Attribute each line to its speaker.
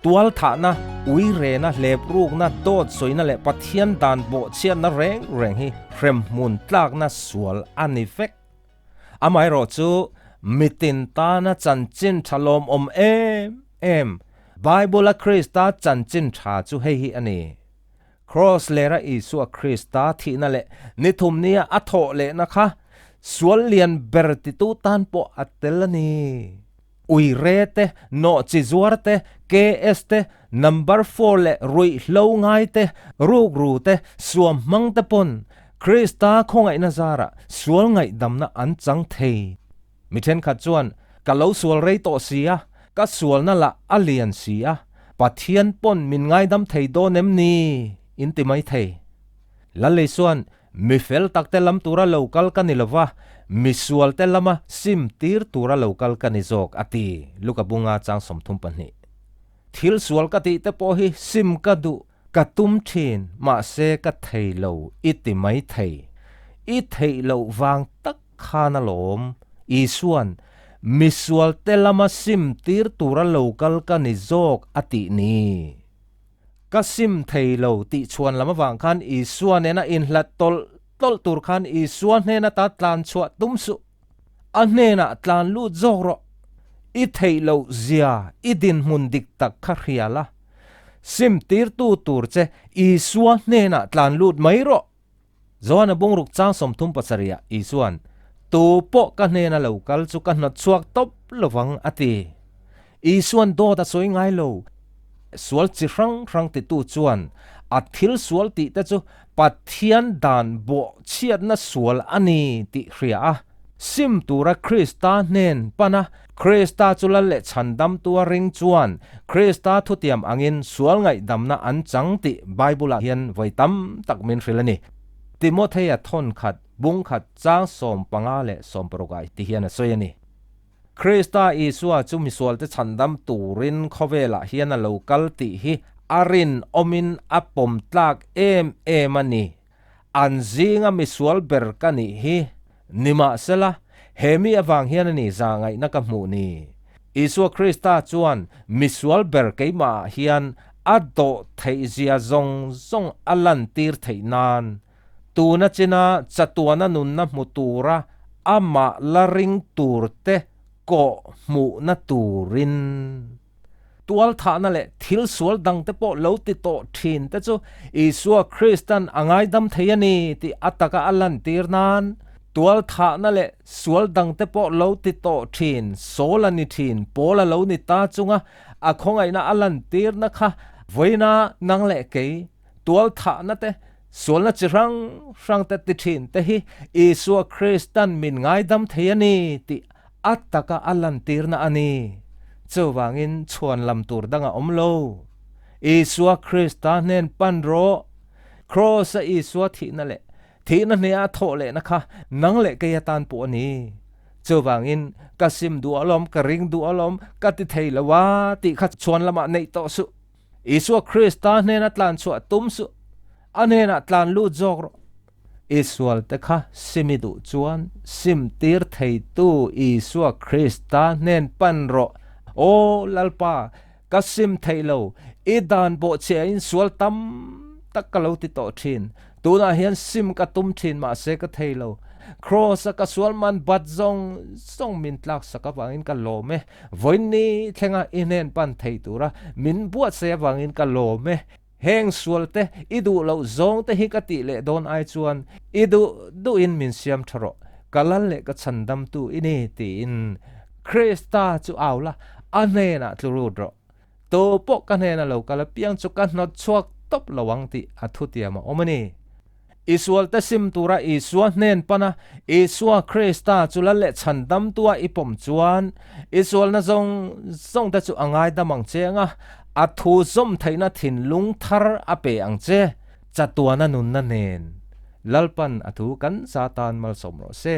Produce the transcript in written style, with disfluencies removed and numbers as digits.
Speaker 1: Tualthahna, uirena, hleprukna, dawt sawina leh Pathian dan bawhchhiatna reng reng hi hremhmun tlakna sual a ni vek. Amaherawhchu, mitin tana chanchin tha lawmawm em em, Bible-a Krista chanchin tha chu hei hi a ni. Kraws lera Isua Krista thihna leh ni thum nia a thawh lehna kha sual lian ber titu tan pawh a tel a ni. Uire te, nawhchi zuar te, KS te, number four leh ruihhlo ngai te, rukru te, suam hmang te pawn Krista khawngaihna zarah sual ngaihdamna an chang thei. Mi thenkhat chuan, Ka lo sual rei tawh si a, ka sualna lah a lian si a, Pathian pawn min ngaidam thei dawn em ni? in ti mai thei. Lalei chuan, Mi fel takte lam tura lo kal ka ni lova, mi sualte lama sim tir tura lo kal ka ni zawk, a ti, Luka bunga chang 32. Thil sual ka tih te pawh hi sim ka duh, ka tum thin, mahse ka thei lo i ti mai thei. I theih loh vang tak khan alawm, Isua'n, Mi sualte lama sim tir tura lo kal ka ni zawk, a tih ni. Ka sim thei lo tih chhuan lam avang khan Isua nena inhlat tawlh tawlh tur khan Isua hnena ta tlan chhuah tum suh. A hnenah tlan lut zawk rawh. I theih loh zia i dinhmun dik tak kha hria la. Sim tirtu tur che Isua hnenah tlan lut mai rawh. Joana bungruk chang 37 ah Isua'n, Tu pawh ka hnena lo kal chu ka hnawt chhuak tawp lovang, a ti. Isua'n dawt a sawi ngai lo. Sual chi hrang hrang titu chuan a thil sual tih te chu Pathian dan bawhchhiatna sual a ni tih hria a. Sim tura Krista hnen pan a, Krista chu lal leh chhandamtu a ring chuan Krista thutiam angin sual ngaihdamna an chang tih Bible-ah hian vawi tam tak min hrilh a ni. Timothea thawn khat, bung khat, chang 15 leh 16 ah ti hian a sawi a ni. Krista Isua chu misualte chhandam turin khawvelah hian a lo kal tih hi a rinawmin a pawm tlak em em a ni. An zinga misual ber ka nih hi. Nimahsela, he mi avang hian a ni za ngaihna ka hmuh ni. Isua Krista chuan misual ber keimahah hian a dawh theih zia zawng zawng a lantir theih nan, tuna china chatuana nunna hmu tura amah la ring turte kawh hmuhna turin. Tualthahna leh thil sual dangte pawh lo ti tawh thin te chu Isua Kristan a ngaidam thei a ni tih a taka a lantir nan, tualthahna leh sual dangte pawh lo ti tawh thin, Saul a ni thin, Paul a lo ni ta chunga a khawngaihna a lantirna kha vawiina nang leh kei, tualthahna te, sualna chi hrang hrang te ti thin te hi Isua Kristan min ngaidam thei a ni tih A taka a lantirna a ni. Chuvangin chhuan lam tur dang a awm lo. Isua Krista hnen pan rawh. Kraws-a Isua thihna leh thihna hneha a thawh lehna kha nang leh kei atan pawh a ni. Chuvangin ka sim duh alawm, ka ring duh alawm, ka ti thei lo a tih kha chhuan lamah neih tawh suh. Isua Krista hnena tlan chhuah tum suh. A hnenah tlan lut zawk rawh. Isual te kha simi duh chuan sim tir theitu Isua Krista hnen pan rawh. Aw Lalpa, ka sim theih lo, i dan bawhchhiahin sual tam tak ka lo ti tawh thin. Tunah hian sim ka tum thin mahse ka thei lo. Kraws-a ka sual man bat zawng zawng min tlaksak avangin ka lawm e. Vawiinni thlenga i hnen pan thei tura min buatsaih avangin ka lawm e. Heng sual te, i duh loh zawng te hi ka tih leh dawn ai chuan i duh duhin min siam tha rawh, ka lal leh ka chhandamtu i ni, tiin Krista chu au la, a hnenah tlu rut rawh. Tu pawh ka hnena lo kal apiang chu ka hnawt chhuak tawp lo ang tih a thutiam a awm a ni. I sualte sim tura Isua hnen pana Isua Krista chu lal leh chhandamtua i pawm chuan, i sualna zawng zawngte chu a ngaidam ang che anga, a thu zawm theihna thinlung thar a pe ang che, chatuana nunna nen. Lalpan a thu kan za tan malsawm rawh se.